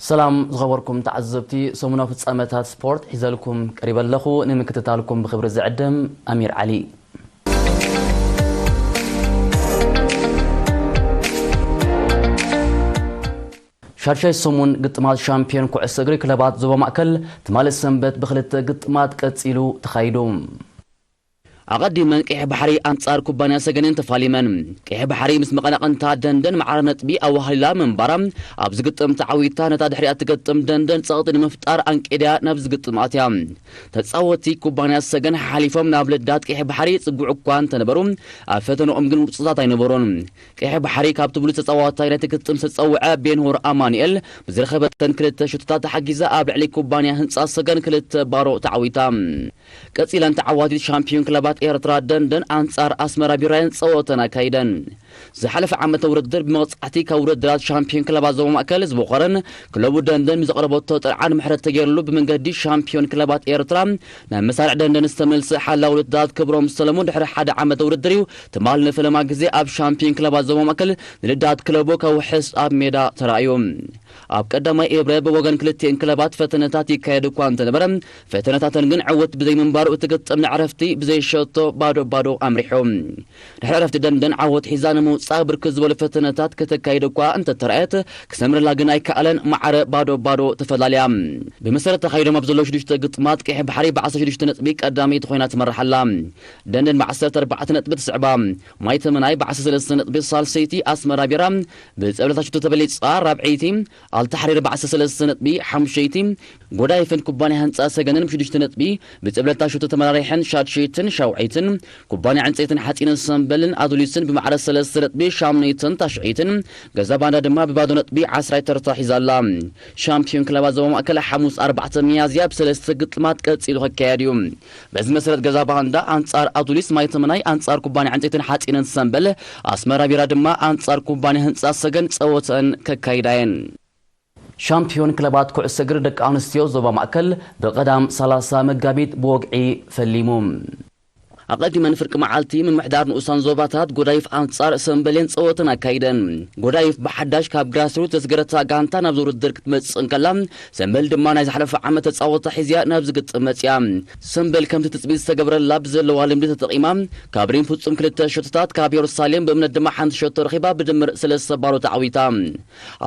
ሰላም ዝኸበርኩም ተዓዘብቲ፣ ሰሙናዊ ፍጻመታት ስፖርት ሒዘልኩም ቀሪበ ኣለኹ። ንምክትታልኩም ብኽብሪ ዝዕድም ኣሚር ዓሊ። ሻድሻይ ሰሙን ግጥማት ሻምፒዮን ኩዕሶ እግሪ ክለባት ዞባ ማእከል ትማሊ ሰንበት ብኽልተ ግጥማት ቀጺሉ ተኻይዱ። ኣቐዲመን ቀይሕ ባሕሪ ኣንጻር ኩባንያ ሰገንን ተፋሊመን። ቀይሕ ባሕሪ ምስ መቐናቕንታ ደንደን ማዕረ ነጥቢ ኣዋህሊላ ምንባራ፣ ኣብዚ ግጥም ተዓዊታ ነታ ድሕሪኣ ትገጥም ደንደን ጸቕጢ ንምፍጣር ኣንቂድያ ናብዚ ግጥም ኣትያ። ተጻወትቲ ኩባንያ ሰገን ሓሊፎም ናብ ልዳት ቀይሕ ባሕሪ ጽጉዕ እኳ እንተነበሩ፣ ኣብ ፈተንኦም ግን ውጽኢታት ኣይነበሩን። ቀይሕ ባሕሪ ካብቲ ብሉጽ ተጻዋታይ ናይቲ ግጥም ዝተጸውዐ ቤንሁር ኣማኑኤል ብዝረኸበተን ክልተ ሸቶታት ተሓጊዛ ኣብ ልዕሊ ኩባንያ ህንጻ ሰገን ክልተ ባዶ ተዓዊታ። ቀጺለን ተዓዋቲት ሻምፒዮን ክለባት ኤርትራ ደንደን ኣንጻር ኣስመራ ቢራየን ጸወተን ኣካይደን። ዝሓለፈ ዓመተ ውድድር ብመቕጻዕቲ ካብ ውድድራት ሻምፒዮን ክለባት ዞባ ማእከል ዝቦኸረን ክለቡ ደንደን ብዘቕረበቶ ጥርዓን ምሕረት ተገይርሉ ብመንገዲ ሻምፒዮን ክለባት ኤርትራ ናብ መሳርዕ ደንደን ዝተመልሰ ሓላው ውድድራት ክብሮም ሰለሙን ድሕሪ ሓደ ዓመተ ውድድር እዩ ትማል ንፈለማ ግዜ ኣብ ሻምፒዮን ክለባት ዞባ ማእከል ንልዳት ክለቡ ከውሕስ ኣብ ሜዳ ተራእዩ። ኣብ ቀዳማይ ኤብረ ብወገን ክልቲኤን ክለባት ፈተነታት ይካየድ እኳ እንተነበረ፣ ፈተነታተን ግን ዕውት ብዘይምንባሩ እቲ ግጥም ንዕረፍቲ ብዘይሸቶ ባዶ ባዶ ኣምሪሑ። ድሕሪ ዕረፍቲ ደንደን ዓወት ሒዛ ንምውጻእ ብርክት ዝበሉ ፈተነታት ከተካይድ እኳ እንተተራእየት፣ ክሰምርላ ግን ኣይከኣለን። ማዕረ ባዶ ባዶ ተፈላልያ። ብመሰረት ተኻይዶም ኣብ ዘለዉ ሽዱሽተ ግጥማት ቀይሕ ባሕሪ ብዓሰርተ ሽዱሽተ ነጥቢ ቀዳመይቲ ኮይና ትመርሓላ። ደንደን ብዓሰርተ ኣርባዕተ ነጥቢ ትስዕባ። ማይ ተመናይ ብዓሰርተ ሰለስተ ነጥቢ ሳልሰይቲ፣ ኣስመራ ቢራ ብጸብለታ ሽቶ ተበሊጻ ራብዐይቲ፣ ኣልታሕሪር ብዓሰርተ ሰለስተ ነጥቢ ሓሙሸይቲ፣ ጎዳይፍን ኩባንያ ህንጻ ሰገንን ብሽዱሽተ ነጥቢ ብጸብለታ ሽቶ ተመራሪሐን ሻድሸይትን ሻውዐይትን፣ ኩባንያ ዕንጸይትን ሓጺንን ሰምበልን ኣዱሊስን ብማዕረ ሰለስተ ነጥቢ ሻምነይትን ታሽዐይትን፣ ገዛ ባንዳ ድማ ብባዶ ነጥቢ ዓስራይ ተርታ ሒዛ ኣላ። ሻምፒዮን ክለባት ዞባ ማእከል ሓሙስ ኣርባዕተ ሚያዝያ ብሰለስተ ግጥማት ቀጺሉ ክካየድ እዩ። በዚ መሰረት ገዛ ባንዳ ኣንጻር ኣዱሊስ፣ ማይ ተመናይ ኣንጻር ኩባንያ ዕንጸይትን ሓጺንን ሰምበል፣ ኣስመራ ቢራ ድማ ኣንጻር ኩባንያ ህንጻ ሰገን ጸወተን ከካይዳ እየን። ሻምፒዮን ክለባት ኩዕሶ እግሪ ደቂ ኣንስትዮ ዞባ ማእከል ብቐዳም ሰላሳ መጋቢት ብወግዒ ፈሊሙ። ኣቐዲመን ፍርቂ መዓልቲ ምምሕዳር ንኡሳን ዞባታት ጎዳይፍ ኣንጻር ሰምበሌን ጸወተን ኣካይደን። ጎዳይፍ ብሓዳሽ ካብ ግራስሩት ዘስገረታ ጋንታ ናብዚ ውድድር ክትመጽእ እንከላ፣ ሰምበል ድማ ናይ ዝሓለፈ ዓመት ተጻወታ ሒዝያ ናብዚ ግጥም መጽያ። ሰምበል ከምቲ ትጽቢት ዝተገብረላ ብዘለዋ ልምዲ ተጠቒማ፣ ካብ ሪም ፍጹም ክልተ ሸቶታት፣ ካብ የሩሳሌም ብእምነት ድማ ሓንቲ ሸቶ ረኺባ ብድምር ሰለስተ ባዶ ተዓዊታ።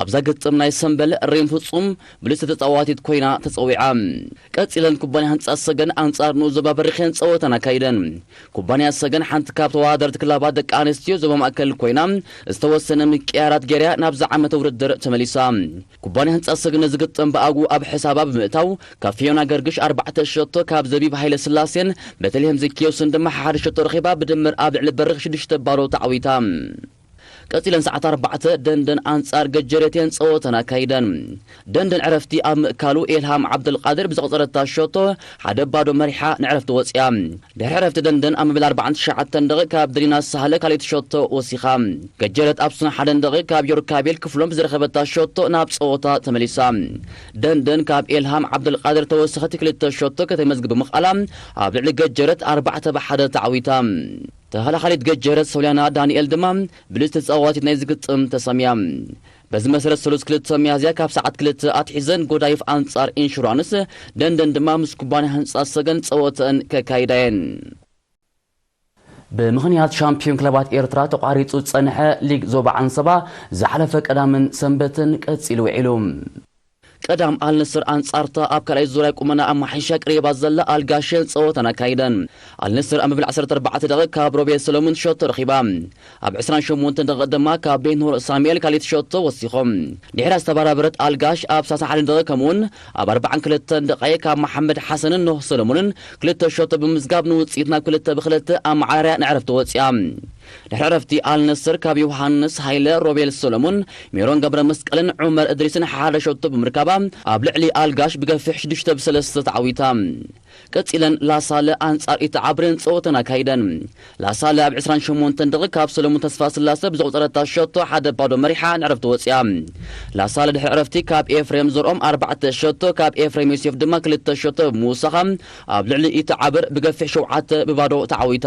ኣብዛ ግጥም ናይ ሰምበል ሪም ፍጹም ብሉጽ ተጻዋቲት ኮይና ተጸዊዓ። ቀጺለን ኩባንያ ህንጻ ሰገን ኣንጻር ንኡስ ዞባ በሪኸን ጸወተን ኣካይደን። ኩባንያ ሰገን ሓንቲ ካብ ተወዳደርቲ ክለባት ደቂ ኣንስትዮ ዞባ ማእከል ኮይና፣ ዝተወሰነ ምቅያራት ገይራ ናብዛ ዓመተ ውድድር ተመሊሳ። ኩባንያ ህንጻ ሰገን ነዚ ግጥም ብኣግኡ ኣብ ሕሳባ ብምእታው፣ ካብ ፊዮና ገርግሽ ኣርባዕተ ሸቶ፣ ካብ ዘቢብ ሃይለ ስላሴን ቤተልሔም ዘኪዮስን ድማ ሓደ ሸቶ ረኺባ ብድምር ኣብ ልዕሊ በሪኽ ሽዱሽተ ባዶ ተዓዊታ። ቀጺለን ሰዓት ኣርባዕተ ደንደን ኣንጻር ገጀረት እየን ጸወተን ኣካይደን። ደንደን ዕረፍቲ ኣብ ምእካሉ ኤልሃም ዓብደልቃድር ብዘቕጸረታ ሸቶ ሓደ ባዶ መሪሓ ንዕረፍቲ ወጽያ። ድሕሪ ዕረፍቲ ደንደን ኣብ መበል ኣርባዓን ትሽዓተን ደቂቕ ካብ ድሪና ሳህለ ካልኣይቲ ሸቶ ወሲኻ። ገጀረት ኣብ ስነ ሓደን ደቂቕ ካብ ዮርካቤል ክፍሎም ብዝረኸበታ ሸቶ ናብ ጸወታ ተመሊሳ። ደንደን ካብ ኤልሃም ዓብደልቃድር ተወሰኸቲ ክልተ ሸቶ ከተመዝግብ ብምኽኣላ ኣብ ልዕሊ ገጀረት ኣርባዕተ ብሓደ ተዓዊታ። ተኸላኻሊት ገጀረት ሶልያና ዳንኤል ድማ ብልጽቲ ተጻዋቲት ናይ ዝግጥም ተሰምያ። በዚ መሰረት ሰሉስ ክልተ ሚያዝያ ካብ ሰዓት ክልተ ኣትሒዘን ጎዳይፍ ኣንጻር ኢንሹራንስ፣ ደንደን ድማ ምስ ኩባንያ ህንጻ ሰገን ጸወተን ከካይዳ እየን። ብምኽንያት ሻምፒዮን ክለባት ኤርትራ ተቋሪጹ ዝጸንሐ ሊግ ዞባ ዓንሰባ ዝሓለፈ ቀዳምን ሰንበትን ቀጺሉ ውዒሉ። ቀዳም ኣልነስር ኣንጻርታ ኣብ ካልኣይ ዙርያ ቁመና ኣማሓይሻ ቅሪባ ዘላ ኣልጋሽን ጸወተን ኣካይደን። ኣልነስር ኣብ መበል ዓሰርተ ኣርባዕተ ደቂቕ ካብ ሮቤል ሰሎሙን ሸቶ ረኺባ። ኣብ ዕስራን ሸሞንተን ደቂቕ ድማ ካብ ቤንሁር ሳሙኤል ካልኣይቲ ሸቶ ወሲኾም። ድሕራ ዝተባራበረት ኣልጋሽ ኣብ ሰላሳን ሓደን ደቂቕ ከምኡውን ኣብ ኣርባዓን ክልተን ደቂቕ ካብ መሓመድ ሓሰንን ኖህ ሰሎሙንን ክልተ ሸቶ ብምምዝጋብ ንውጽኢት ናብ ክልተ ብክልተ ኣመዓራርያ ንዕረፍቲ ወጽያ። ድሕሪ ዕረፍቲ ኣልነስር ካብ ዮሃንስ ሃይለ፣ ሮቤል ሰሎሙን፣ ሜሮን ገብረ መስቀልን ዑመር እድሪስን ሓደ ሸቶ ብምርካባ ኣብ ልዕሊ ኣልጋሽ ብገፊሕ ሽዱሽተ ብሰለስተ ተዓዊታ። ቀጺለን ላሳለ ኣንጻር ኢትዓብሬን ጸወተን ኣካይደን። ላሳለ ኣብ ዕስራን ሸሞንተን ደቂቕ ካብ ሰለሙን ተስፋ ስላሰ ብዘቑጸረታ ሸቶ ሓደ ባዶ መሪሓ ንዕረፍቲ ወጺኣ። ላሳለ ድሕሪ ዕረፍቲ ካብ ኤፍሬም ዘርኦም ኣርባዕተ ሸቶ፣ ካብ ኤፍሬም ዮሴፍ ድማ ክልተ ሸቶ ብምውሳኻ ኣብ ልዕሊ ኢትዓብር ብገፊሕ ሸውዓተ ብባዶ ተዓዊታ።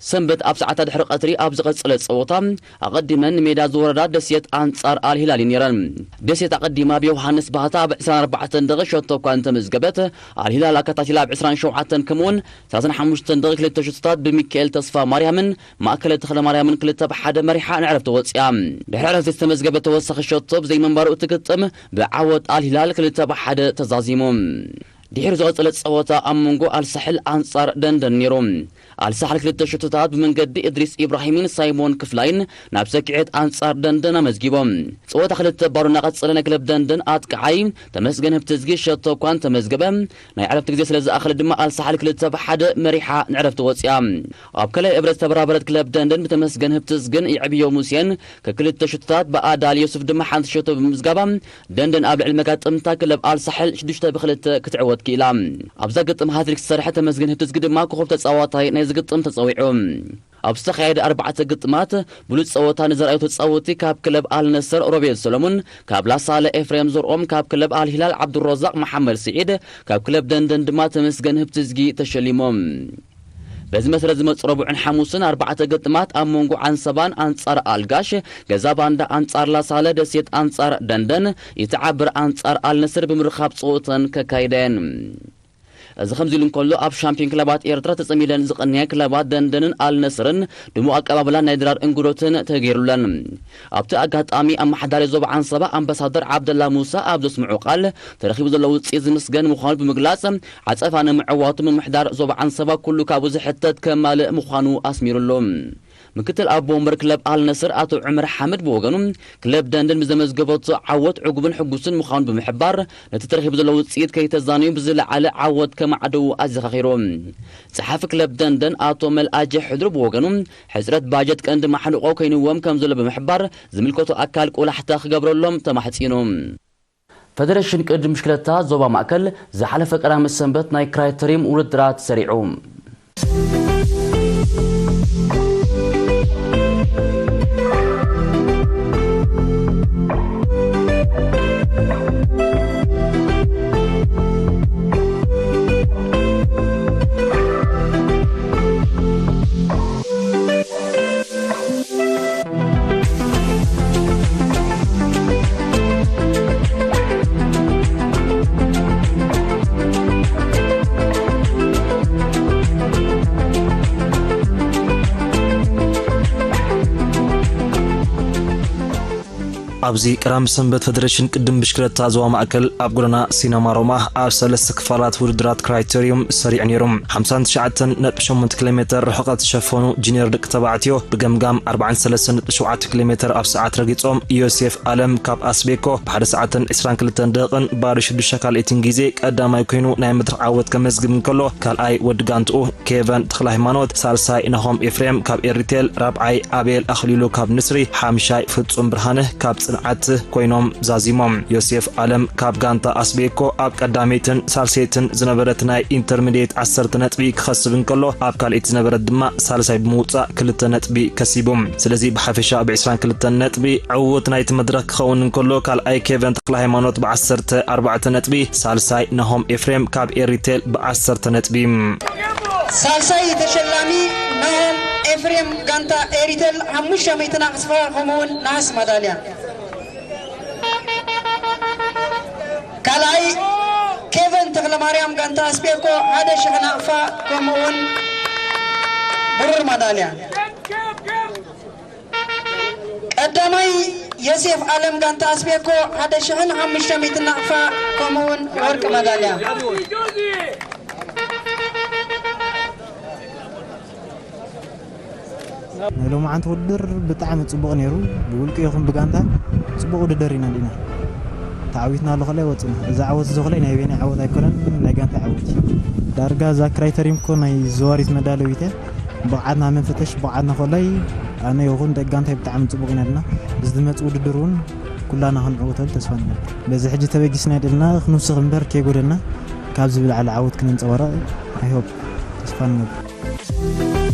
ሰንበት ኣብ ሰዓታት ድሕሪ ቀትሪ ኣብ ዝቐጸለ ጸወታ ኣቐዲመን ንሜዳ ዝወረዳ ደሴት ኣንጻር ኣልሂላል እዩ ነይረን። ደሴት ኣቐዲማ ብዮሃንስ ባህታ ኣብ ዕስራን ኣርባዕተን ደቂቕ ሸቶ እኳ እንተመዝገበት፣ ኣልሂላል ኣከታቲላ ኣብ ዕስራን ሸውዓተን ከምኡውን ሰላሳን ሓሙሽተን ደቂቕ ክልተ ሸቶታት ብሚካኤል ተስፋ ማርያምን ማእከለ ተኽለ ማርያምን ክልተ ብሓደ መሪሓ ንዕረፍቲ ወጺኣ። ድሕሪ ዕረፍቲ ዝተመዝገበ ተወሳኺ ሸቶ ብዘይምንባሩ እቲ ግጥም ብዓወት ኣልሂላል ክልተ ብሓደ ተዛዚሙ። ድሒሩ ዝቐጸለ ጸወታ ኣብ መንጎ ኣልሳሕል ኣንጻር ደንደን ነይሩ። ኣልሳሕል ክልተ ሸቶታት ብመንገዲ እድሪስ ኢብራሂምን ሳይሞን ክፍላይን ናብ ሰኪዔት ኣንጻር ደንደን ኣመዝጊቦም። ጸወታ ክልተ ባዶ እናቐጸለ ናይ ክለብ ደንደን ኣጥቃዓይ ተመስገን ህብትዝጊ ሸቶ እኳ እንተመዝገበ፣ ናይ ዕረፍቲ ግዜ ስለ ዝኣኸለ ድማ ኣልሳሕል ክልተ ብሓደ መሪሓ ንዕረፍቲ ወጺኣ። ኣብ ካልኣይ እብረት ዝተበራበረት ክለብ ደንደን ብተመስገን ህብትዝግን የዕብዮ ሙሴን ከክልተ ሸቶታት ብኣዳል ዮሱፍ ድማ ሓንቲ ሸቶ ብምምዝጋባ ደንደን ኣብ ልዕሊ መጋጥምታ ክለብ ኣልሳሕል ሽዱሽተ ብክልተ ክትዕወት ክኢላ። ኣብዛ ግጥም ሃትሪክ ዝሰርሐ ተመስገን ህብትዝጊ ድማ ኮኸብ ተጻዋታይ ናይዚ ግጥም ተጸዊዑ። ኣብ ዝተኻየደ ኣርባዕተ ግጥማት ብሉጽ ጸወታ ንዘርኣዩ ተጻወቲ ካብ ክለብ ኣልነስር ሮቤል ሰሎሙን፣ ካብ ላሳለ ኤፍሬም ዘርኦም፣ ካብ ክለብ ኣልሂላል ዓብዱረዛቕ መሓመድ ስዒድ፣ ካብ ክለብ ደንደን ድማ ተመስገን ህብትዝጊ ተሸሊሞም። በዚ መሰረት ዝመጽእ ረቡዕን ሓሙስን ኣርባዕተ ግጥማት ኣብ መንጎ ዓንሰባን ኣንጻር ኣልጋሽ፣ ገዛ ባንዳ ኣንጻር ላሳለ፣ ደሴት ኣንጻር ደንደን፣ ይትዓብር ኣንጻር ኣልነስር ብምርኻብ ጸወተን ከካይዳ እየን። እዚ ከምዚ ኢሉ እንከሎ፣ ኣብ ሻምፒዮን ክለባት ኤርትራ ተጸሚደን ዝቐንያ ክለባት ደንደንን ኣልነስርን ድሙቕ ኣቀባብላን ናይ ድራር እንግዶትን ተገይሩለን። ኣብቲ ኣጋጣሚ ኣመሓዳሪ ዞባ ዓንሰባ ኣምባሳደር ዓብደላ ሙሳ ኣብ ዘስምዑ ቃል፣ ተረኺቡ ዘሎ ውጽኢት ዝምስገን ምዃኑ ብምግላጽ፣ ዓጸፋ ንምዕዋቱ ምምሕዳር ዞባ ዓንሰባ ኩሉ ካብኡ ዝሕተት ከማልእ ምዃኑ ኣስሚሩሉ። ምክትል ኣቦ ወንበር ክለብ ኣልነስር ኣቶ ዑመር ሓምድ ብወገኑ፣ ክለብ ደንደን ብዘመዝገበቶ ዓወት ዕጉብን ሕጉስን ምዃኑ ብምሕባር፣ ነቲ ተረኺቡ ዘሎ ውጽኢት ከይተዛነዩ ብዝለዓለ ዓወት ከማዕድዉ ኣዘኻኺሩ። ጸሓፊ ክለብ ደንደን ኣቶ መልኣጀ ሕድሩ ብወገኑ፣ ሕጽረት ባጀት ቀንዲ ማሕንቆ ኮይንዎም ከም ዘሎ ብምሕባር፣ ዝምልከቶ ኣካል ቆላሕታ ክገብረሎም ተማሕጺኑ። ፈደረሽን ቅድድም ብሽክለታ ዞባ ማእከል ዝሓለፈ ቀዳመ ሰንበት ናይ ክራይተሪየም ውድድራት ሰሪዑ። ኣብዚ ቀዳም ሰንበት ፈደረሽን ቅድም ብሽክለታ ዞባ ማእከል ኣብ ጎደና ሲነማ ሮማ ኣብ ሰለስተ ክፋላት ውድድራት ክራይቴርዩም ሰሪዑ ነይሩ። ሓምሳን ትሽዓተን ነጥቢ ሸሞንተ ኪሎ ሜተር ርሕቐት ዝሸፈኑ ጁኒየር ደቂ ተባዕትዮ ብገምጋም ኣርባዓን ሰለስተን ነጥቢ ሸውዓተ ኪሎ ሜተር ኣብ ሰዓት ረጊጾም፣ ዮሴፍ ኣለም ካብ ኣስቤኮ ብሓደ ሰዓትን ዕስራን ክልተን ደቂቕን ባዶ ሽዱሽተ ካልኢትን ግዜ ቀዳማይ ኮይኑ ናይ መድረኽ ዓወት ከመዝግብ እንከሎ፣ ካልኣይ ወዲ ጋንትኡ ኬቨን ተኽለሃይማኖት፣ ሳልሳይ ናሆም ኤፍሬም ካብ ኤሪቴል፣ ራብዓይ ኣቤል ኣኽሊሉ ካብ ንስሪ፣ ሓምሻይ ፍጹም ብርሃነ ካብ ጽንዓት ኮይኖም ዛዚሞም። ዮሴፍ ኣለም ካብ ጋንታ ኣስቤኮ ኣብ ቀዳመይትን ሳልሰይትን ዝነበረት ናይ ኢንተርሚዲየት ዓሰርተ ነጥቢ ክኸስብ እንከሎ፣ ኣብ ካልኣይቲ ዝነበረት ድማ ሳልሳይ ብምውጻእ ክልተ ነጥቢ ከሲቡ። ስለዚ ብሓፈሻ ብ ዕስራን ክልተን ነጥቢ ዕዉት ናይቲ መድረኽ ክኸውን እንከሎ፣ ካልኣይ ኬቨን ተኽለሃይማኖት ብ ዓሰርተ ኣርባዕተ ነጥቢ፣ ሳልሳይ ናሆም ኤፍሬም ካብ ኤሪቴል ብ ዓሰርተ ነጥቢ። ሳልሳይ ተሸላሚ ናሆም ኤፍሬም ጋንታ ኤሪቴል ሓሙሽተ ሚእቲ ናቕፋ ከምኡውን ነሃስ ማዳልያ። ካልኣይ ኬቨን ተኽለማርያም ጋንታ ኣስቤኮ ሓደ ሽሕ ናቕፋ ከምኡውን ብሩር ማዳልያ። ቀዳማይ ዮሴፍ ኣለም ጋንታ ኣስቤኮ ሓደ ሽሕን ሓሙሽተ ሚእትን ናቕፋ ከምኡውን ወርቂ ማዳልያ። ናይ ሎማዓንቲ ውድድር ብጣዕሚ ጽቡቕ ነይሩ። ብውልቂ ይኹን ብጋንታ ጽቡቕ ውድድር ኢና ዲና ተዓዊትና ኣሎ። ኮላይ ወጽና። እዚ ዓወት እዚ ኮላይ ናይ በይነይ ዓወት ኣይኮነን፣ ናይ ጋንታ ዓወት እዩ። ዳርጋ እዛ ክራይተሪም እኮ ናይ ዘዋሪት መዳለዊት እያ። ብቕዓትና ምፍተሽ፣ ብቕዓትና ኮላይ ኣነ ይኹን ደቂ ጋንታይ ብጣዕሚ ጽቡቕ ኢና ዲና። እዚ ዝመጽእ ውድድር እውን ኩላና ክንዕወተሉ ተስፋ ንገብር። በዚ ሕጂ ተበጊስና ደልና ክንውስኽ እምበር ከይጎደና ካብዚ ብላዕሊ ዓወት ክነንጸባረቕ I hope ተስፋ ንገብር።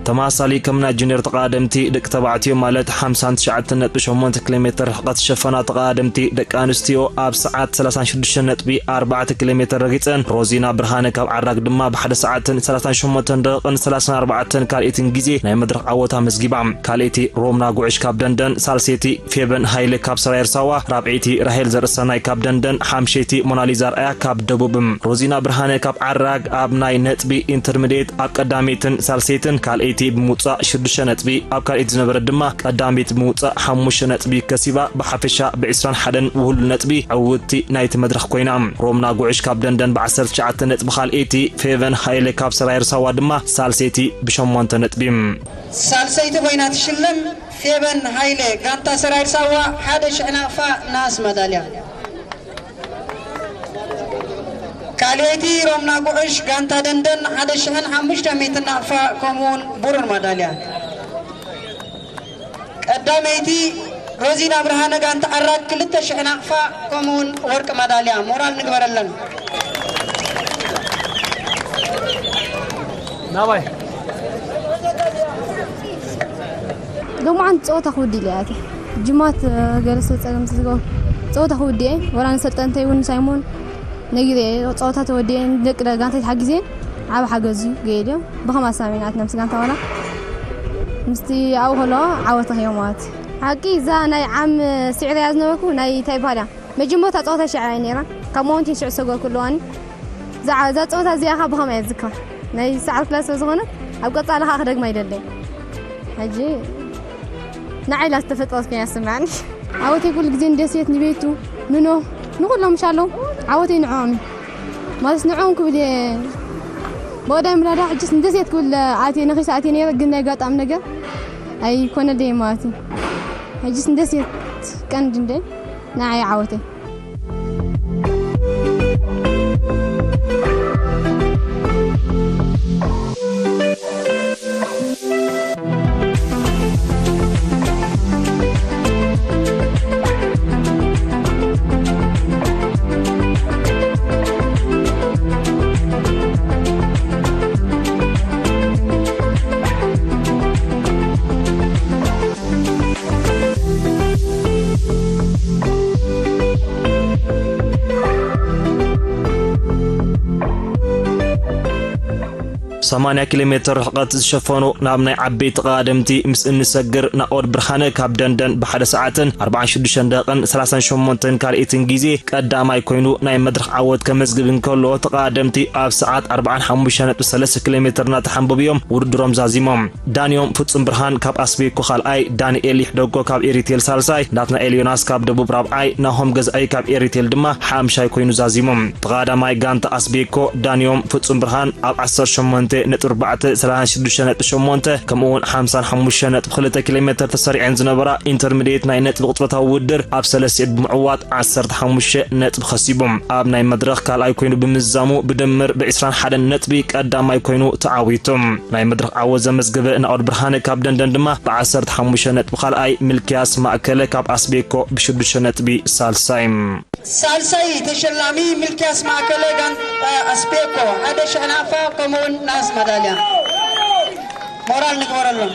ተመሳሳሊ ከም ናይ ጁኒየር ተቐዳደምቲ ደቂ ተባዕትዮ ማለት ሓምሳን ትሽዓተን ነጥቢ ሸሞንተ ኪሎ ሜትር ርሕቀት ዝሸፈና ተቐዳደምቲ ደቂ ኣንስትዮ ኣብ ሰዓት ሰላሳን ሽዱሽተን ነጥቢ ኣርባዕተ ኪሎ ሜትር ረጊፀን። ሮዚና ብርሃነ ካብ ዓራግ ድማ ብሓደ ሰዓትን ሰላሳን ሸሞንተን ደቂቕን ሰላሳን ኣርባዕተን ካልኢትን ግዜ ናይ መድረኽ ዓወት ኣመዝጊባ። ካልኣይቲ ሮምና ጉዕሽ ካብ ደንደን፣ ሳልሰይቲ ፌበን ሃይለ ካብ ሰራየር ሳዋ፣ ራብዐይቲ ራሄል ዘርእሰናይ ካብ ደንደን፣ ሓምሸይቲ ሞናሊዛ ኣርኣያ ካብ ደቡብ። ሮዚና ብርሃነ ካብ ዓራግ ኣብ ናይ ነጥቢ ኢንተርሚድየት ኣብ ቀዳመይትን ሳልሰይትን ካልኣይቲ ብምውጻእ ሽዱሽተ ነጥቢ፣ ኣብ ካልኣይቲ ዝነበረት ድማ ቀዳመይቲ ብምውጻእ ሓሙሽተ ነጥቢ ከሲባ፣ ብሓፈሻ ብዕስራን ሓደን ውህሉል ነጥቢ ዕውትቲ ናይቲ መድረኽ ኮይና። ሮምና ጉዕሽ ካብ ደንደን ብዓሰርተ ትሽዓተ ነጥቢ ካልኣይቲ፣ ፌቨን ሃይለ ካብ ሰራየር ሳዋ ድማ ሳልሰይቲ ብሸሞንተ ነጥቢ። ሳልሰይቲ ኮይና ትሽለም ፌቨን ሃይለ፣ ጋንታ ሰራዊት ሳዋ፣ ሓደ ሽሕ ናቕፋ፣ ነሃስ መዳልያ። ካልኣይቲ ሮምና ጉዕሽ፣ ጋንታ ደንደን፣ ሓደ ሽሕን ሓሙሽተ ሚእትን ናቕፋ፣ ከምኡውን ብሩር ማዳልያ። ቀዳመይቲ ሮዚና ብርሃነ፣ ጋንታ ዓራግ፣ ክልተ ሽሕ ናቕፋ፣ ከምኡውን ወርቂ ማዳልያ። ሞራል ንግበረለን። ናባይ ሎማዓንቲ ጸወታ ክውድእ ኢለ እየ ኣትየ። ጅማት፣ እ፣ ገለ ሰብ ጸገም ስለ ዝገበሩ ጸወታ ክውድእ እየ። ወላ ንሰልጠንተይ እውን ሳይሞን ነጊረ እየ። ጸወታ ተወድኤ፣ ንደቂ ጋንታይ ተሓጊዘ ዓቢ ሓገዝ እዩ ገይረ እየ። ብኸም ኣሳሚና ኣትና ምስ ጋንታ ዋላ ምስቲ ኣብኡ ከለዋ ዓወት ረኺቦም ማለት እዩ። ሓቂ እዛ ናይ ዓም ስዒረያ ዝነበርኩ ናይ እንታይ ይበሃል እያ? መጀመርታ ጸወታ ሽዓ እያ ነይራ። ካብ ማውንቴን ሽዑ ዝሰገርኩ ኣለዋኒ። እዛ፣ እዛ ጸወታ እዚኣ ኸኣ ብኸምኣ እየ ዝዝክራ። ናይ ሰዓት ክላስ ስለ ዝኾነት፣ ኣብ ቀጻሊ ኸኣ ክደግማ ኣይደለይ። ሕጂ ንዓይ ኢላ ዝተፈጠረት ኮይና ትስምዓኒ። ዓወተይ ኩሉ ግዜ ንደሴት፣ ንቤቱ፣ ንኖህ፣ ንኹሎም ምሻሎም ዓወተይ ንዕኦም እዩ። ማለት ንዕኦም ክብል እየ። ብቐዳም ምላዳ ሕጅስ ንደሴት ክብል ኣትየ፣ ነኺሰ ኣትየ ነይረ፣ ግን ናይ ኣጋጣሚ ነገር ኣይኮነለይን ማለት እዩ። ሕጅስ ንደሴት ቀንዲ እንደ ንዓይ ዓወተይ። ሰማንያ ኪሎ ሜትር ርሕቀት ዝሸፈኑ ናብ ናይ ዓበይቲ ተቐዳደምቲ ምስ እንሰግር፣ ናኦድ ብርሃነ ካብ ደንደን ብሓደ ሰዓትን ኣርባዓን ሽዱሽተን ደቂቕን ሰላሳን ሸሞንተን ካልኢትን ግዜ ቀዳማይ ኮይኑ ናይ መድረኽ ዓወት ከመዝግብ እንከሎ፣ ተቐዳደምቲ ኣብ ሰዓት ኣርባዓን ሓሙሽተ ነጥቢ ሰለስተ ኪሎ ሜትር እናተሓንበቡ እዮም ውድድሮም ዛዚሞም። ዳንዮም ፍጹም ብርሃን ካብ ኣስቤኮ ካልኣይ፣ ዳንኤል ይሕደጎ ካብ ኤሪቴል ሳልሳይ፣ ናትናኤል ዮናስ ካብ ደቡብ ራብዓይ፣ ናሆም ገዛኢ ካብ ኤሪቴል ድማ ሓምሻይ ኮይኑ ዛዚሙ። ተቐዳዳማይ ጋንታ ኣስቤኮ ዳንዮም ፍጹም ብርሃን ኣብ ዓሰርተ ሸሞንተ ነጥቢ ኣርባዕተ፣ ሰላሳን ሽዱሽተ ነጥቢ ሸሞንተ፣ ከምኡውን ሓምሳን ሓሙሽተ ነጥቢ ክልተ ኪሎ ሜትር ተሰሪዐን ዝነበራ ኢንተርሚድየት ናይ ነጥቢ ቅጽበታዊ ውድድር ኣብ ሰለስቲኡ ብምዕዋት ዓሰርተ ሓሙሽተ ነጥቢ ከሲቡ። ኣብ ናይ መድረኽ ካልኣይ ኮይኑ ብምዝዛሙ ብድምር ብዕስራን ሓደን ነጥቢ ቀዳማይ ኮይኑ ተዓዊቱ። ናይ መድረኽ ዓወት ዘመዝገበ ናኦድ ብርሃነ ካብ ደንደን ድማ ብዓሰርተ ሓሙሽተ ነጥቢ ካልኣይ፣ ሚልክያስ ማእከለ ካብ ኣስቤኮ ብሽዱሽተ ነጥቢ ሳልሳይ። ሳልሳይ ተሸላሚ ሚልክያስ ማእከለ ጋንታ ኣስቤኮ ሓደ ሽሕ ናቕፋ ከምኡውን ነሃስ ማዳልያ። ሞራል ንግበረሎም።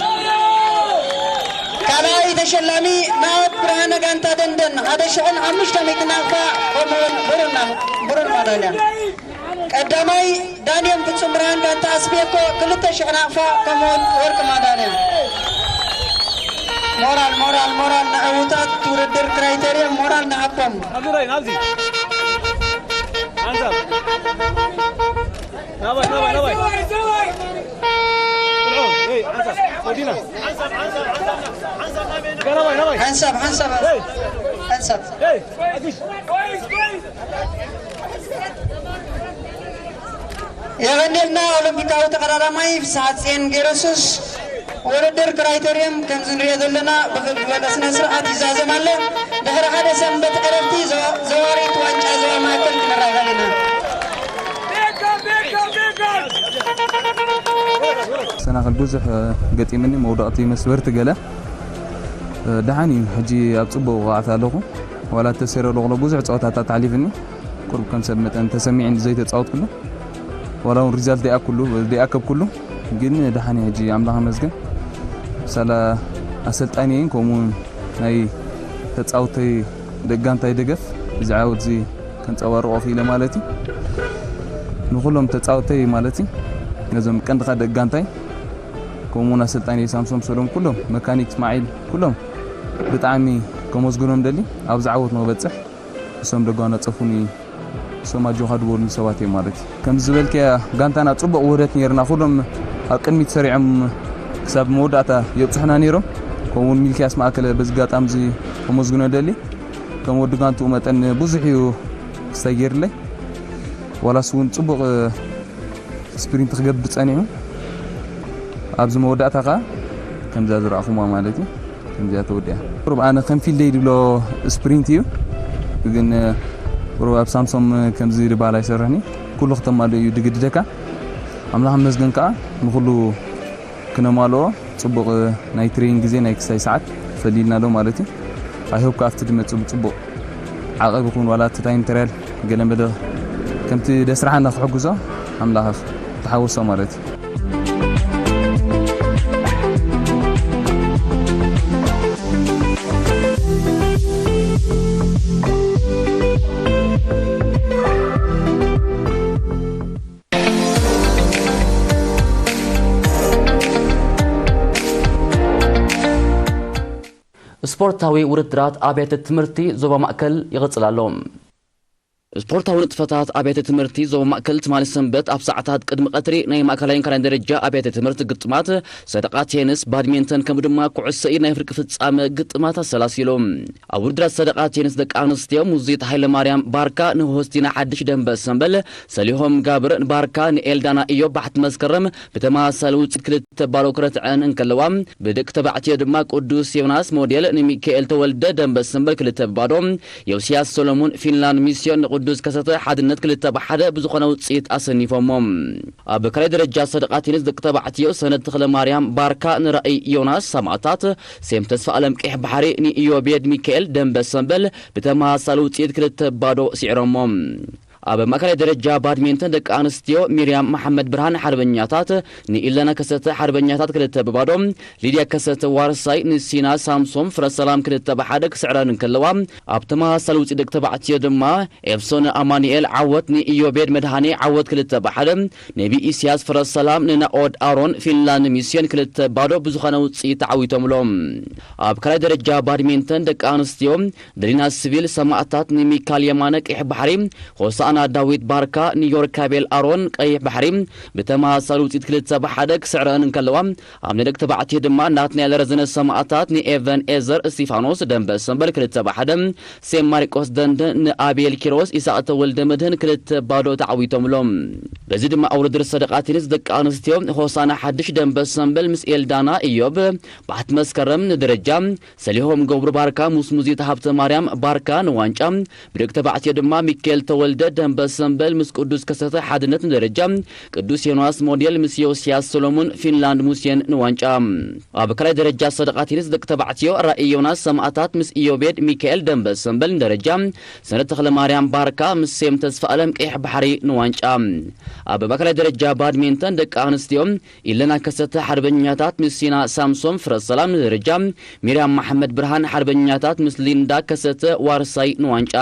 ካልኣይ ተሸላሚ ናኦድ ብርሃነ ጋንታ ደንደን ሓደ ሽሕን ሓሙሽተ ሚእትን ናቕፋ ከምኡውን ብሩር ና-፣ ብሩር ማዳልያ። ቀዳማይ ዳንኤል ፍጹም ብርሃን ጋንታ ኣስቤኮ ክልተ ሽሕ ናቕፋ ከምኡውን ወርቂ ማዳልያ። ሞራል፣ ሞራል፣ ሞራል ንዕዉታት ውድድር ክራይቴርየም ሞራል ንሃቦም። ኣብዚ ርኣይ፣ ናብዚ። ሓንሳብ። ናባይ፣ ናባይ፣ ናባይ። ጥልዑ፣ ኤይ፣ ሓንሳብ። ወዲና። ናባይ፣ ናባይ። ሓንሳብ፣ ሓንሳብ። ኤይ። ሓንሳብ። ኤይ፣ ኣግሽ። የቐንየልና። ኦሎምፒካዊ ተቐዳዳማይ ፍስሓጽዮን ገይረሱስ። ውድድር ክራይተርየም ከምዚ ንሪኦ ዘለና ብኽብ ዝበለ ስነ ስርዓት ይዛዘም ኣሎ። ድሕሪ ሓደ ሰንበት ዕረፍቲ ዘዋ- ዘዋሪት ዋንጫ ዞባ ማእከል ክንራኸብ ኢና። ሰናኽል ብዙሕ ገጢምኒ፣ መውዳቕቲ መስበርቲ ገለ። ደሓን እዩ፣ ሕጂ ኣብ ጽቡቕ ብቕዓት ኣለኹ። ዋላ ተሰይረ ኣለኹ፣ ብዙሕ ጸወታታት ኣሕሊፍኒ። ቁሩብ ከም ሰብ መጠን ተሰሚዕኒ ዘይተጻወትኩሉ፣ ዋላ እውን ሪዛልት ደይኣክሉ ደይኣከብኩሉ፣ ግን ደሓን እየ ሕጂ፣ ኣምላኽ ይመስገን። ሳላ ኣሰልጣኒየይን ከምኡ እውን ናይ ተጻውተይ ደቂ ጋንታይ ደገፍ እዚ ዓወት እዚ ከንጸባርቆ ክኢለ ማለት እዩ። ንኹሎም ተጻውተይ ማለት እዩ፣ ነዞም ቀንዲ ደቂ ጋንታይ፣ ከምኡ እውን ኣሰልጣኒ ሳምሶም ሰሎም፣ ኩሎም መካኒክ እስማዒል፣ ኩሎም ብጣዕሚ ከመስግኖም ደሊ ኣብዚ ዓወት ንክበጽሕ። እሶም ደጓናጸፉኒ፣ እሶም ኣጆኻ ድበሉኒ ሰባት እዮም ማለት እዩ። ከም ዝበልከያ ጋንታና ጽቡቕ ውህደት ነይርና። ኩሎም ኣብ ቅድሚት ሰሪዖም ክሳብ መወዳእታ የብጽሑና ነይሮም። ከምኡውን ሚልክያስ ማእከለ በዚ ኣጋጣሚ እዚ ከመስግኖ ደሊ። ከም ወዲ ጋንትኡ መጠን ብዙሕ እዩ ክስታይ ገይርለይ። ዋላስ እውን ጽቡቕ ስፕሪንት ክገብር ጸኒሑ፣ ኣብዚ መወዳእታ ከኣ ከምዛ ዝረኣኹማ ማለት እዩ። ከምዚኣ ተወዲኣ። ቁሩብ ኣነ ከም ፊልደይ ድብሎ ስፕሪንት እዩ፣ ግን ቁሩብ ኣብ ሳምሶም ከምዚ ድባል ኣይሰርሕን እዩ። ኩሉ ክተማልእ እዩ ድግድደካ። ኣምላኽ መስገን ከኣ ንኹሉ ክነማልኦ ጽቡቕ ናይ ትሬኒንግ ግዜ ናይ ክሳይ ሰዓት ፈሊልና ኣሎ ማለት እዩ። ኣይሆፕ ከኣ ኣብቲ ድመጽእ ብጽቡቕ ዓቐብ ይኹን ዋላ እቲ ታይም ትራያል ገለ መለ ከምቲ ደስራሓና ክሕግዞ ኣምላኽ ተሓወሶ ማለት እዩ። ስፖርታዊ ውድድራት ኣብያተ ትምህርቲ ዞባ ማእከል ይቕጽል ኣሎ። ስፖርታዊ ንጥፈታት ኣብያተ ትምህርቲ ዞባ ማእከል ትማሊ ሰንበት ኣብ ሰዓታት ቅድሚ ቀትሪ ናይ ማእከላይን ካልኣይን ደረጃ ኣብያተ ትምህርቲ ግጥማት ሰደቓ ቴንስ፣ ባድሚንተን ከምኡ ድማ ኩዕሶ ኢድ ናይ ፍርቂ ፍጻመ ግጥማት ኣሰላሲሉ። ኣብ ውድድራት ሰደቓ ቴንስ ደቂ ኣንስትዮ ሙዚት ሃይለማርያም ባርካ ንሆስቲና ሓድሽ ደንበ ሰንበል፣ ሰሊሆም ጋብር ባርካ ንኤልዳና ኢዮብ ባሕቲ መስከረም ብተመሳሳሊ ውፅኢት ክልተ ባዶ ክረትዐን እንከለዋ፣ ብደቂ ተባዕትዮ ድማ ቅዱስ ዮናስ ሞዴል ንሚካኤል ተወልደ ደንበ ሰንበል ክልተ ብባዶ፣ ዮስያስ ሰሎሙን ፊንላንድ ሚስዮን ንቅዱስ ከሰተ ሓድነት ክልተ ብሓደ ብዝኾነ ውፅኢት ኣሰኒፎሞ። ኣብ ካልኣይ ደረጃ ሰደቓ ቴኒስ ደቂ ተባዕትዮ ሰነድ ተኽለ ማርያም ባርካ ንራእይ ዮናስ ሰማእታት፣ ሴም ተስፋ ኣለም ቀይሕ ባሕሪ ንኢዮቤድ ሚካኤል ደንበ ሰንበል ብተመሳሳሊ ውፅኢት ክልተ ባዶ ስዒሮሞ። ኣብ ማእከላይ ደረጃ ባድሚንተን ደቂ ኣንስትዮ ሚርያም መሓመድ ብርሃን ሓርበኛታት ንኢለና ከሰተ ሓርበኛታት ክልተ ብባዶ፣ ሊድያ ከሰተ ዋርሳይ ንሲና ሳምሶም ፍረሰላም ክልተ ብሓደ ክስዕረን እንከለዋ፣ ኣብ ተመሳሳሊ ውፅኢት ደቂ ተባዕትዮ ድማ ኤፍሶን ኣማኑኤል ዓወት ንኢዮቤድ መድሃኔ ዓወት ክልተ ብሓደ፣ ነቢ ኢስያስ ፍረሰላም ንናኦድ ኣሮን ፊንላንድ ሚስዮን ክልተ ባዶ ብዝኾነ ውፅኢት ተዓዊቶምሎም። ኣብ ካልኣይ ደረጃ ባድሚንተን ደቂ ኣንስትዮ ደሊና ስቪል ሰማእታት ንሚካል የማነ ቀይሕ ባሕሪ፣ ሆሳእና ዳዊት ባርካ ንዮርካቤል ኣሮን ቀይሕ ባሕሪ ብተመሳሳሊ ውፅኢት ክልተ ብሓደ ክስዕረን እንከለዋ፣ ኣብ ናይ ደቂ ተባዕትዮ ድማ ናትናኤል ረዘነ ሰማእታት ንኤቨን ኤዘር እስቲፋኖስ ደንበ ሰንበል ክልተ ብሓደ፣ ሴም ማሪቆስ ደንደን ንኣቤል ኪሮስ ኢሳቅ ተወልደ መድህን ክልተ ባዶ ተዓዊቶምሎም። በዚ ድማ ኣብ ውድድር ሰደቓ ቴኒስ ደቂ ኣንስትዮ ሆሳና ሓድሽ ደንበ ሰንበል ምስ ኤልዳና ኢዮብ ባሕቲ መስከረም ንደረጃ፣ ሰሊሆም ገብሩ ባርካ ምስ ሙዚት ሃብተ ማርያም ባርካ ንዋንጫ፣ ብደቂ ተባዕትዮ ድማ ሚካኤል ተወልደ ደንበ ሰንበል ምስ ቅዱስ ከሰተ ሓድነት ንደረጃ፣ ቅዱስ ዮናስ ሞዴል ምስ ዮስያስ ሰሎሙን ፊንላንድ ሙሴን ንዋንጫ። ኣብ ካልኣይ ደረጃ ሰደቓ ቴኒስ ደቂ ተባዕትዮ ራእይ ዮናስ ሰማእታት ምስ ኢዮቤድ ሚካኤል ደንበ ሰንበል ንደረጃ፣ ሰነድ ተኽለ ማርያም ባርካ ምስ ሴም ተስፋ ኣለም ቀይሕ ባሕሪ ንዋንጫ። ኣብ ማእከላይ ደረጃ ባድሚንተን ደቂ ኣንስትዮ ኢለና ከሰተ ሓርበኛታት ምስ ሲና ሳምሶም ፍረሰላም ንደረጃ፣ ሚርያም መሓመድ ብርሃን ሓርበኛታት ምስ ሊንዳ ከሰተ ዋርሳይ ንዋንጫ።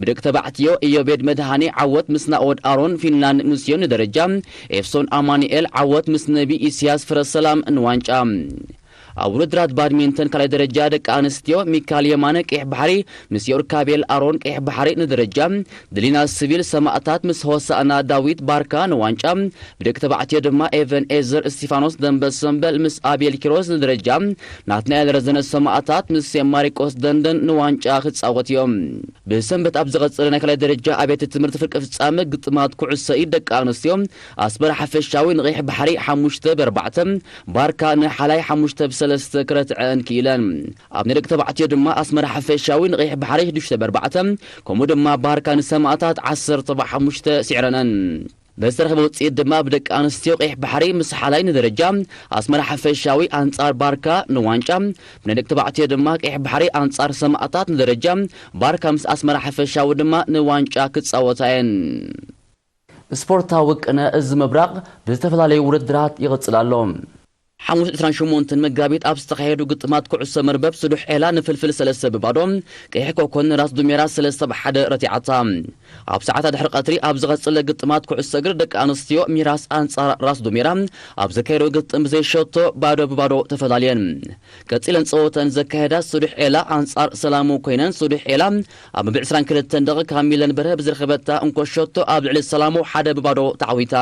ብደቂ ተባዕትዮ ኢዮቤድ መድሃኔ ዓወት ምስ ናኦድ ኣሮን ፊንላንድ ሙስዮን ንደረጃ፣ ኤፍሶን ኣማኑኤል ዓወት ምስ ነቢ ኢስያስ ፍረሰላም ንዋንጫ። ኣብ ውድድራት ባድሚንተን ካልኣይ ደረጃ ደቂ ኣንስትዮ፣ ሚካል የማነ ቀይሕ ባሕሪ ምስ ዮርካቤል ኣሮን ቀይሕ ባሕሪ ንደረጃ፣ ድሊና ሲቪል ሰማእታት ምስ ሆሳእና ዳዊት ባርካ ንዋንጫ፣ ብደቂ ተባዕትዮ ድማ ኤቨን ኤዘር እስቲፋኖስ ደንበ ሰምበል ምስ ኣቤል ኪሮስ ንደረጃ፣ ናትናኤል ረዘነ ሰማእታት ምስ ሴን ማሪቆስ ደንደን ንዋንጫ ክጻወት እዮም። ብሰንበት ኣብ ዝቐጸለ ናይ ካልኣይ ደረጃ ኣብያተ ትምህርቲ ፍርቂ ፍጻመ ግጥማት ኩዕሶ ኢድ ደቂ ኣንስትዮ፣ ኣስመራ ሓፈሻዊ ንቐይሕ ባሕሪ ሓሙሽተ ብ ኣርባዕተ፣ ባርካ ንሓላይ ሓሙሽተ ብ ሰለስተ ክረትዐን ክኢለን። ኣብ ናይ ደቂ ተባዕትዮ ድማ ኣስመራ ሓፈሻዊ ንቐይሕ ባሕሪ ሽዱሽተ ብ ኣርባዕተ፣ ከምኡ ድማ ባርካ ንሰማእታት ዓሰርተ ብ ሓሙሽተ ስዒረነን። ብዝተረኸበ ውፅኢት ድማ ብደቂ ኣንስትዮ ቀይሕ ባሕሪ ምስ ሓላይ ንደረጃ፣ ኣስመራ ሓፈሻዊ ኣንጻር ባርካ ንዋንጫ፣ ብናይ ደቂ ተባዕትዮ ድማ ቀይሕ ባሕሪ ኣንጻር ሰማእታት ንደረጃ፣ ባርካ ምስ ኣስመራ ሓፈሻዊ ድማ ንዋንጫ ክጻወታ እየን። ስፖርታዊ ቅነ እዚ ምብራቕ ብዝተፈላለዩ ውድድራት ይቕጽል ኣሎ። ሓሙስ ዕስራን ሸሞንተን መጋቢት ኣብ ዝተኻየዱ ግጥማት ኩዕሶ መርበብ፣ ስዱሕ ዔላ ንፍልፍል ሰለስተ ብ ባዶ፣ ቀይሕ ኮኮን ንራስ ዱሜራ ሰለስተ ብ ሓደ ረቲዓታ። ኣብ ሰዓታት ድሕሪ ቀትሪ ኣብ ዝቐጸለ ግጥማት ኩዕሶ እግሪ ደቂ ኣንስትዮ፣ ሚራስ ኣንጻር ራስ ዱሜራ ኣብ ዘካየዶ ግጥም ብዘይሸቶ ባዶ ብ ባዶ ተፈላልየን። ቀጺለን ጸወተን ዘካየዳ ስዱሕ ዔላ ኣንጻር ሰላሙ ኮይነን፣ ስዱሕ ዔላ ኣብ መበል ዕስራን ክልተን ደቒቕ ካብ ሚለን በርሀ ብዝረኸበታ እንኮ ሸቶ ኣብ ልዕሊ ሰላሙ ሓደ ብ ባዶ ተዓዊታ።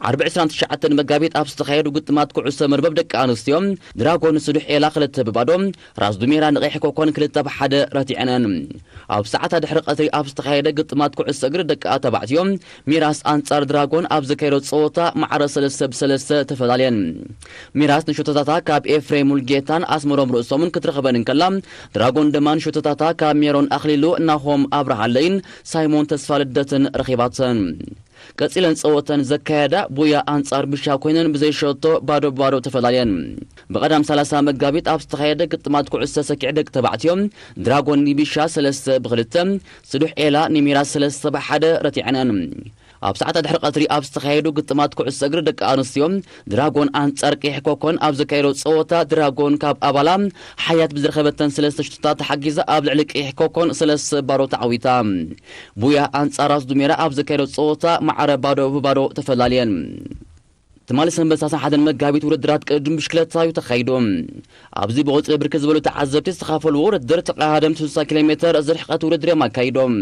ዓርቢ ዕስራን ትሽዓተን መጋቢት ኣብ ዝተኻየዱ ግጥማት ኩዕሶ መርበብ ደቂ ኣንስትዮ፣ ድራጎን ስዱሕ ዔላ ክልተ ብ ባዶ፣ ራስ ዱሜራ ንቐይሕ ኮኮን ክልተ ብ ሓደ ረቲዐነን። ኣብ ሰዓታት ድሕሪ ቀትሪ ኣብ ዝተኻየደ ግጥማት ኩዕሶ እግሪ ደቂ ተባዕትዮ፣ ሚራስ ኣንጻር ድራጎን ኣብ ዘካየዶ ጸወታ ማዕረ ሰለስተ ብ ሰለስተ ተፈላልየን። ሚራስ ንሸቶታታ ካብ ኤፍሬም ሙልጌታን ኣስመሮም ርእሶምን ክትረኽበን እንከላ፣ ድራጎን ድማ ንሸቶታታ ካብ ሜሮን ኣኽሊሉ፣ ናሆም ኣብርሃለይን ሳይሞን ተስፋልደትን ረኺባተን። ቀጺለን ጸወተን ዘካየዳ ቡያ ኣንጻር ቢሻ ኮይነን ብዘይሸቶ ባዶ ብባዶ ተፈላልየን። ብቐዳም ሰላሳ መጋቢት ኣብ ዝተኻየደ ግጥማት ኩዕሶ ሰኪዕ ደቂ ተባዕትዮ፣ ድራጎን ንቢሻ ሰለስተ ብ ክልተ፣ ስዱሕ ዔላ ንሚራስ ሰለስተ ብ ሓደ ረቲዐነን። ኣብ ሰዓታት ድሕሪ ቀትሪ ኣብ ዝተኻየዱ ግጥማት ኩዕሶ እግሪ ደቂ ኣንስትዮ፣ ድራጎን ኣንጻር ቀይሕ ኮኮን ኣብ ዘካየዶ ጸወታ፣ ድራጎን ካብ ኣባላ ሓያት ብዝረኸበተን ሰለስተ ሽቶታት ተሓጊዛ ኣብ ልዕሊ ቀይሕ ኮኮን ሰለስተ ብ ባዶ ተዓዊታ። ቡያ ኣንጻር ራስ ዱሜራ ኣብ ዘካየዶ ጸወታ ማዕረ ባዶ ብባዶ ተፈላልየን። ትማሊ ሰንበት ሰላሳ ሓደን መጋቢት ውድድራት ቅድድም ብሽክለታ እዩ ተኻይዱ። ኣብዚ ብቑጽሪ ብርክት ዝበሉ ተዓዘብቲ ዝተኻፈልዎ ውድድር፣ ተቐዳደምቲ ስሳ ኪሎ ሜተር ዝርሕቐት ውድድር እዮም ኣካይዶም።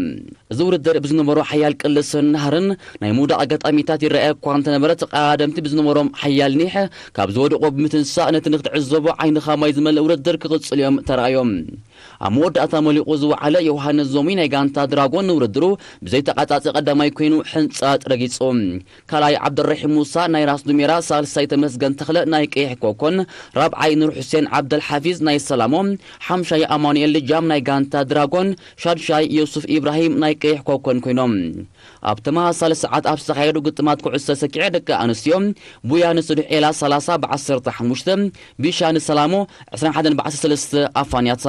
እዚ ውድድር ብዝነበሮ ሓያል ቅልስን ናህርን ናይ ምውዳቕ ኣጋጣሚታት ይረኣየ እኳ እንተነበረ፣ ተቐዳደምቲ ብዝነበሮም ሓያል ኒሕ ካብ ዝወደቑ ብምትንሳእ ነቲ ንክትዕዘቦ ዓይንኻ ማይ ዝመልእ ውድድር ክቕጽሉ እዮም ተራእዮም። ኣብ መወዳእታ መሊቑ ዝወዓለ ዮሃንስ ዞሚ ናይ ጋንታ ድራጎን ንውድድሩ ብዘይተቓጻጺ ቀዳማይ ኮይኑ ሕንጻጥ ረጊጹ። ካልኣይ ዓብደልረሒም ሙሳ ናይ ራስ ዱሜራ፣ ሳልሳይ ተመስገን ተኽለ ናይ ቀይሕ ኮኮን፣ ራብዓይ ኑር ሑሴን ዓብደልሓፊዝ ናይ ሰላሞ፣ ሓምሻይ ኣማኑኤል ልጃም ናይ ጋንታ ድራጎን፣ ሻድሻይ ዮሱፍ ኢብራሂም ናይ ቀይሕ ኮኮን ኮይኖም። ኣብ ተመሳሳሊ ሰዓት ኣብ ዝተኻየዱ ግጥማት ኩዕሶ ሰኪዐ ደቂ ኣንስትዮ፣ ቡያ ንስዱሕ ኤላ ሰላሳ ብ ዓሰርተ ሓሙሽተ፣ ቢሻ ንሰላሞ ዕስራን ሓደን ብ ዓሰርተ ሰለስተ ኣፋንያታ።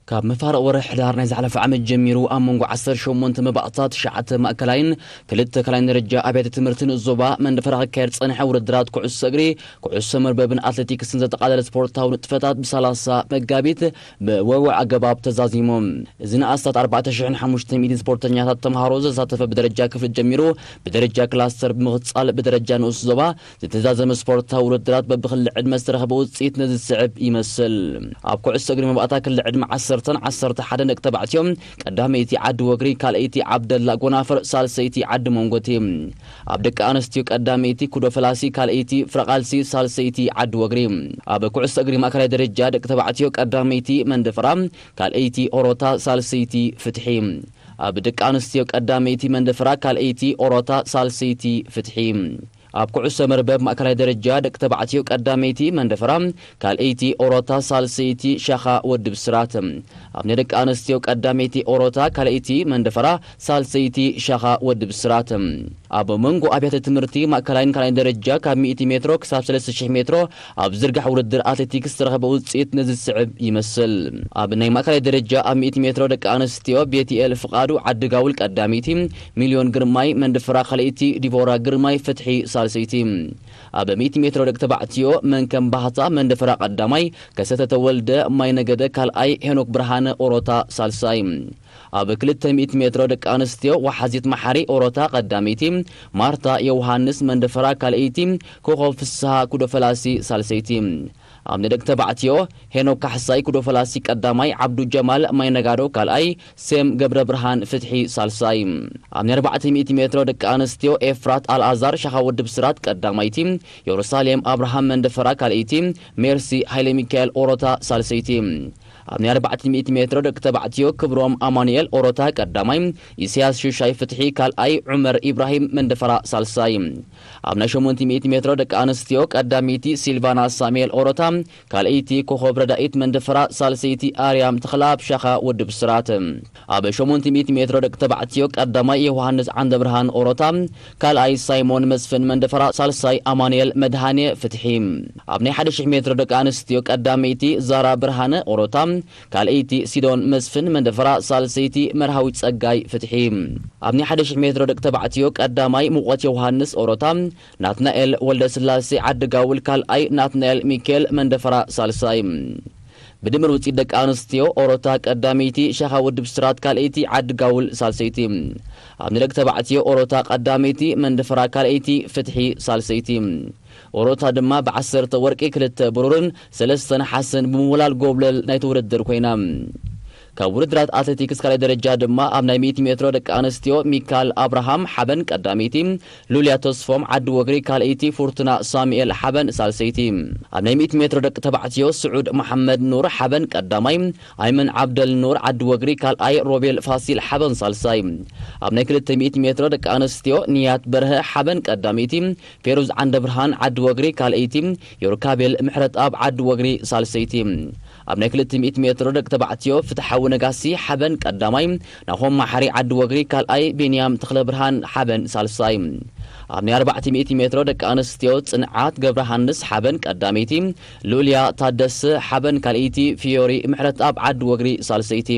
ካብ መፋርቕ ወርሒ ሕዳር ናይ ዝሓለፈ ዓመት ጀሚሩ ኣብ መንጎ ዓሰርተ ሸሞንተ መባእታ ትሽዓተ ማእከላይን ክልተ ካልኣይን ደረጃ ኣብያተ ትምህርትን ዞባ መንደፈራ ክካየድ ዝጸንሐ ውድድራት ኩዕሶ እግሪ፣ ኩዕሶ መርበብን ኣትሌቲክስን ዘጠቓለለ ስፖርታዊ ንጥፈታት ብሰላሳ መጋቢት ብወግዒ ኣገባብ ተዛዚሙ። እዚ ንኣስታት ኣርባዕተ ሽሕን ሓሙሽተ ሚእትን ስፖርተኛታት ተምሃሮ ዘሳተፈ ብደረጃ ክፍሊ ጀሚሩ ብደረጃ ክላስተር ብምቕጻል ብደረጃ ንኡስ ዞባ ዝተዛዘመ ስፖርታዊ ውድድራት በብክሊ ዕድመ ዝተረኸበ ውጽኢት ነዚ ዝስዕብ ይመስል። ኣብ ኩዕሶ እግሪ መባእታ ክሊ ዕድመ ዓሰርተን ዓሰርተ ሓደን ደቂ ተባዕትዮ ቀዳመይቲ ዓዲ ወግሪ፣ ካልኣይቲ ዓብደላ ጎናፍር፣ ሳልሰይቲ ዓዲ መንጎቲ። ኣብ ደቂ ኣንስትዮ ቀዳመይቲ ኩዶ ፈላሲ፣ ካልኣይቲ ፍረቓልሲ፣ ሳልሰይቲ ዓዲ ወግሪ። ኣብ ኩዕሶ እግሪ ማእከላይ ደረጃ ደቂ ተባዕትዮ ቀዳመይቲ መንደፈራ፣ ካልኣይቲ ኦሮታ፣ ሳልሰይቲ ፍትሒ። ኣብ ደቂ ኣንስትዮ ቀዳመይቲ መንደፈራ፣ ካልኣይቲ ኦሮታ፣ ሳልሰይቲ ፍትሒ። ኣብ ኩዕሶ መርበብ ማእከላይ ደረጃ ደቂ ተባዕትዮ ቀዳመይቲ መንደፈራ፣ ካልኣይቲ ኦሮታ፣ ሳልሰይቲ ሻኻ ወዲ ብስራት። ኣብ ናይ ደቂ ኣንስትዮ ቀዳመይቲ ኦሮታ፣ ካልኣይቲ መንደፈራ፣ ሳልሰይቲ ሻኻ ወዲ ብስራት። ኣብ መንጎ ኣብያተ ትምህርቲ ማእከላይን ካልኣይን ደረጃ ካብ ሚእቲ ሜትሮ ክሳብ ሰለስተ ሽሕ ሜትሮ ኣብ ዝርጋሕ ውድድር ኣትሌቲክስ ዝተረኸበ ውጽኢት ነዚ ዝስዕብ ይመስል። ኣብ ናይ ማእከላይ ደረጃ ኣብ ሚእቲ ሜትሮ ደቂ ኣንስትዮ ቤትኤል ፍቓዱ ዓዲ ጋውል ቀዳመይቲ፣ ሚልዮን ግርማይ መንደፈራ ካልኣይቲ፣ ዲቦራ ግርማይ ፍትሒ ሳልሰይቲ። ኣብ ሚእቲ ሜትሮ ደቂ ተባዕትዮ መንከም ባህታ መንደፈራ ቀዳማይ፣ ከሰተ ተወልደ ማይ ነገደ ካልኣይ፣ ሄኖክ ብርሃነ ኦሮታ ሳልሳይ። ኣብ ክልተ ሚእቲ ሜትሮ ደቂ ኣንስትዮ ዋሓዚት መሓሪ ኦሮታ ቀዳመይቲ፣ ማርታ ዮውሃንስ መንደፈራ ካልኣይቲ፣ ኮኾብ ፍስሃ ኩዶ ፈላሲ ሳልሰይቲ። ኣብ ናይ ደቂ ተባዕትዮ ሄኖክ ካሕሳይ ኩዶ ፈላሲ ቀዳማይ፣ ዓብዱ ጀማል ማይ ነጋዶ ካልኣይ፣ ሴም ገብረ ብርሃን ፍትሒ ሳልሳይ። ኣብ ናይ ኣርባዕተ ሚእቲ ሜትሮ ደቂ ኣንስትዮ ኤፍራት ኣልኣዛር ሻኻ ውድብ ስራት ቀዳማይቲ፣ የሩሳሌም ኣብርሃም መንደፈራ ካልኣይቲ፣ ሜርሲ ሃይለ ሚካኤል ኦሮታ ሳልሰይቲ። ኣብ ናይ ኣርባዕተ ሚእቲ ሜትሮ ደቂ ተባዕትዮ ክብሮም ኣማኑኤል ኦሮታ ቀዳማይ፣ ኢሳያስ ሽሻይ ፍትሒ ካልኣይ፣ ዑመር ኢብራሂም መንደፈራ ሳልሳይ። ኣብ ናይ ሸሞንተ ሚእቲ ሜትሮ ደቂ ኣንስትዮ ቀዳመይቲ ሲልቫና ሳሙኤል ኦሮታ ካልኣይቲ፣ ኮኾብ ረዳኢት መንደፈራ ሳልሰይቲ፣ ኣርያም ተኽለኣብ ሻኻ ውድብ ስራት። ኣብ ሸሞንተ ሚእቲ ሜትሮ ደቂ ተባዕትዮ ቀዳማይ ዮሃንስ ዓንደብርሃን ኦሮታ፣ ካልኣይ ሳይሞን መስፍን መንደፈራ፣ ሳልሳይ ኣማኑኤል መድሃኔ ፍትሒ። ኣብ ናይ ሓደ ሽሕ ሜትሮ ደቂ ኣንስትዮ ቀዳመይቲ ዛራ ብርሃነ ኦሮታ፣ ካልኣይቲ ሲዶን መስፍን መንደፈራ፣ ሳልሰይቲ መርሃዊት ጸጋይ ፍትሒ። ኣብ ናይ ሓደ ሽሕ ሜትሮ ደቂ ተባዕትዮ ቀዳማይ ሙቐት ዮሃንስ ኦሮታ፣ ናትናኤል ወልደ ስላሴ ዓዲ ጋውል ካልኣይ፣ ናትናኤል ሚካኤል መንደፈራ ሳልሳይ። ብድምር ውፅኢት ደቂ ኣንስትዮ ኦሮታ ቀዳመይቲ፣ ሻኻ ውድብ ስራት ካልኣይቲ፣ ዓዲ ጋውል ሳልሰይቲ። ኣብ ናይ ደቂ ተባዕትዮ ኦሮታ ቀዳመይቲ፣ መንደፈራ ካልኣይቲ፣ ፍትሒ ሳልሰይቲ። ኦሮታ ድማ ብዓሰርተ ወርቂ፣ ክልተ ብሩርን ሰለስተ ነሓስን ብምውላል ጎብለል ናይቲ ውድድር ኮይና። ካብ ውድድራት ኣትሌቲክስ ካልኣይ ደረጃ ድማ ኣብ ናይ ሚእቲ ሜትሮ ደቂ ኣንስትዮ ሚካል ኣብርሃም ሓበን ቀዳመይቲ፣ ሉልያ ተስፎም ዓዲ ወግሪ ካልኣይቲ፣ ፉርቱና ሳሙኤል ሓበን ሳልሰይቲ። ኣብ ናይ ሚእቲ ሜትሮ ደቂ ተባዕትዮ ስዑድ መሓመድ ኑር ሓበን ቀዳማይ፣ ኣይመን ዓብደል ኑር ዓዲ ወግሪ ካልኣይ፣ ሮቤል ፋሲል ሓበን ሳልሳይ። ኣብ ናይ ክልተ ሚእቲ ሜትሮ ደቂ ኣንስትዮ ንያት በርሀ ሓበን ቀዳመይቲ፣ ፌሩዝ ዓንደብርሃን ዓዲ ወግሪ ካልኣይቲ፣ ዮርካቤል ምሕረትኣብ ዓዲ ወግሪ ሳልሰይቲ። ኣብ ናይ ክልተ ሚእቲ ሜትሮ ደቂ ተባዕትዮ ፍትሓዊ ነጋሲ ሓበን ቀዳማይ፣ ናሆም ማሓሪ ዓዲ ወግሪ ካልኣይ፣ ቢንያም ተኽለብርሃን ሓበን ሳልሳይ። ኣብ ናይ ኣርባዕተ ሚእቲ ሜትሮ ደቂ ኣንስትዮ ጽንዓት ገብረሃንስ ሓበን ቀዳመይቲ፣ ሉልያ ታደሰ ሓበን ካልኣይቲ፣ ፊዮሪ ምሕረትኣብ ዓዲ ወግሪ ሳልሰይቲ።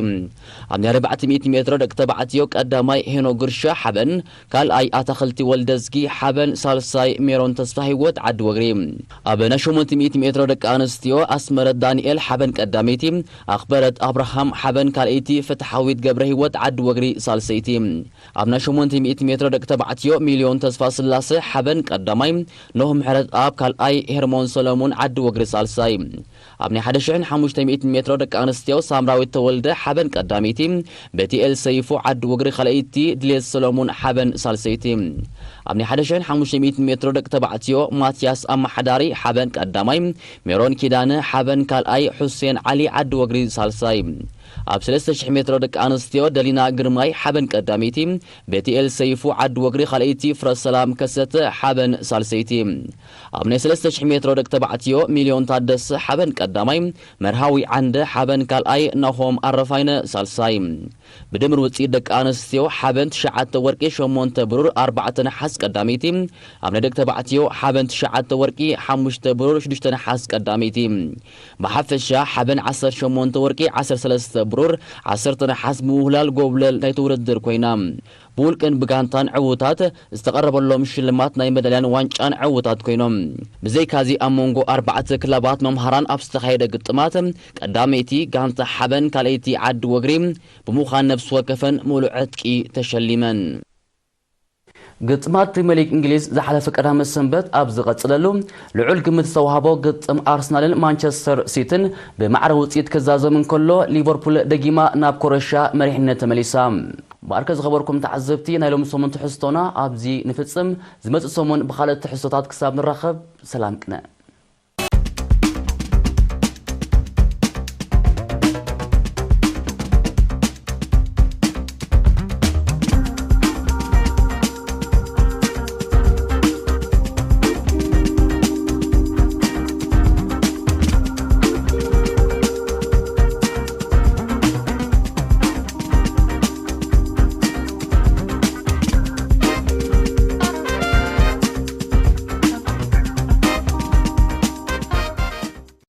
ኣብ ናይ ኣርባዕተ ሚእቲ ሜትሮ ደቂ ተባዕትዮ ቀዳማይ ሄኖ ግርሻ ሓበን፣ ካልኣይ ኣታኽልቲ ወልደዝጊ ሓበን፣ ሳልሳይ ሜሮን ተስፋ ህይወት ዓዲ ወግሪ። ኣብ ናይ ሸሞንተ ሚእቲ ሜትሮ ደቂ ኣንስትዮ ኣስመረት ዳንኤል ሓበን ቀዳመይቲ፣ ኣኽበረት ኣብርሃም ሓበን ካልኣይቲ፣ ፍትሓዊት ገብረ ህይወት ዓዲ ወግሪ ሳልሰይቲ። ኣብ ናይ ሸሞንተ ሚእቲ ሜትሮ ደቂ ተባዕትዮ ሚልዮን ተስፋ ስላሰ ሓበን ቀዳማይ፣ ኖህ ምሕረት ኣብ ካልኣይ፣ ሄርሞን ሰለሙን ዓዲ ወግሪ ሳልሳይ። ኣብ ናይ ሓደ ሽሕን ሓሙሽተ ሚእትን ሜትሮ ደቂ ኣንስትዮ ሳምራዊት ተወልደ ሓበን ቀዳመይቲ፣ ቤትኤል ሰይፉ ዓዲ ወግሪ ካልኣይቲ፣ ድሌት ሰሎሙን ሓበን ሳልሰይቲ። ኣብ ናይ ሓደ ሽሕን ሓሙሽተ ሚእትን ሜትሮ ደቂ ተባዕትዮ ማትያስ ኣመሓዳሪ ሓበን ቀዳማይ፣ ሜሮን ኪዳነ ሓበን ካልኣይ፣ ሑሴን ዓሊ ዓዲ ወግሪ ሳልሳይ። ኣብ ሰለስተ ሽሕ ሜትሮ ደቂ ኣንስትዮ ደሊና ግርማይ ሓበን ቀዳመይቲ፣ ቤትኤል ሰይፉ ዓዲ ወግሪ ካልኣይቲ፣ ፍረሰላም ከሰተ ሓበን ሳልሰይቲ። ኣብ ናይ ሰለስተ ሽሕ ሜትሮ ደቂ ተባዕትዮ ሚልዮን ታደሰ ሓበን ቀዳማይ፣ መርሃዊ ዓንደ ሓበን ካልኣይ፣ ናሆም ኣረፋይነ ሳልሳይ። ብድምር ውፅኢት ደቂ ኣንስትዮ ሓበን ትሽዓተ ወርቂ፣ ሸሞንተ ብሩር፣ ኣርባዕተ ነሓስ ቀዳመይቲ፣ ኣብ ናይ ደቂ ተባዕትዮ ሓበን ትሽዓተ ወርቂ፣ ሓሙሽተ ብሩር፣ ሽዱሽተ ነሓስ ቀዳመይቲ። ብሓፈሻ ሓበን ዓሰርተ ሸሞንተ ወርቂ፣ ዓሰርተ ሰለስተ ብሩር፣ ዓሰርተ ነሓስ ብምውህላል ጎብለል ናይቲ ውድድር ኮይና። ብውልቅን ብጋንታን ዕዉታት ዝተቐረበሎም ሽልማት ናይ መዳልያን ዋንጫን ዕዉታት ኮይኖም። ብዘይካዚ ኣብ መንጎ ኣርባዕተ ክለባት መምሃራን ኣብ ዝተኻየደ ግጥማት ቀዳመይቲ ጋንታ ሓበን ካልኣይቲ ዓዲ ወግሪ ብምዃን ነብሲ ወከፈን ሙሉእ ዕጥቂ ተሸሊመን። ግጥማት ፕሪምየር ሊግ እንግሊዝ ዝሓለፈ ቀዳመ ሰንበት ኣብ ዝቐጽለሉ ልዑል ግምት ዝተዋህቦ ግጥም ኣርሰናልን ማንቸስተር ሲቲን ብማዕረ ውጽኢት ክዛዘም እንከሎ ሊቨርፑል ደጊማ ናብ ኮረሻ መሪሕነት ተመሊሳ። ባርከ ዝኸበርኩም ተዓዘብቲ ናይ ሎሚ ሰሙን ትሕዝቶና ኣብዚ ንፍጽም። ዝመጽእ ሰሙን ብኻልእ ትሕዝቶታት ክሳብ ንራኸብ ሰላም ቅነ።